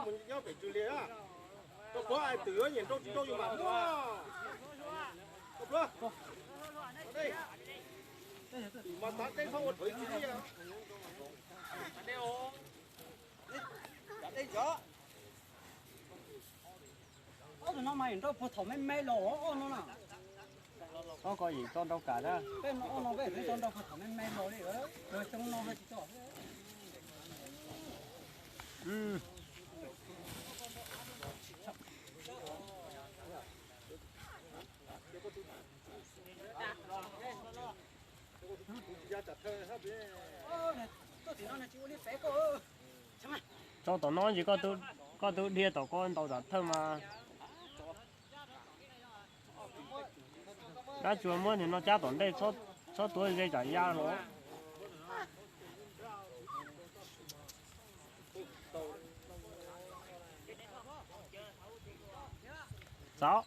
Nyob pem tsw li, rau puab hais twm nyiam nrau tsis nrau yus mam muab. Rau puab, mas tav teb txhob ua dhawv tsis li. Ob tug no mas nrau puag thaum me me los ob no na. Ob ko yim tso nrau kam na. Peb no ob no peb twb tso nrau puag thaum me me los li, xyoo no ho tsis tso. Tso tom no ces koj tub dhia tom ko ntaus tsam thawj mas. Kab tsuas muab nim no cab tom ntej, txhob tuav ze tsam ya los. Txav.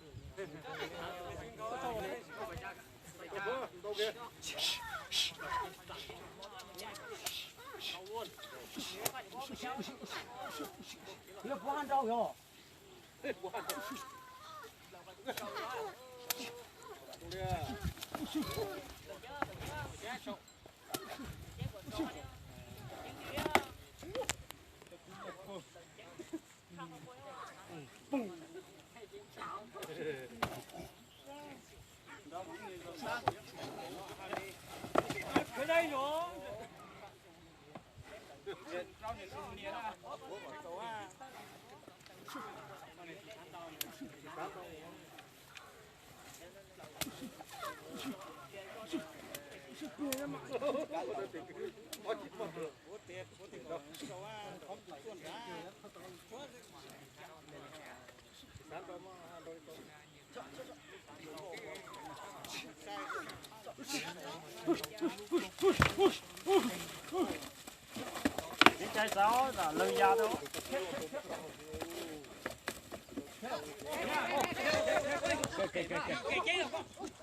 Kev cai xav lawv ya rau.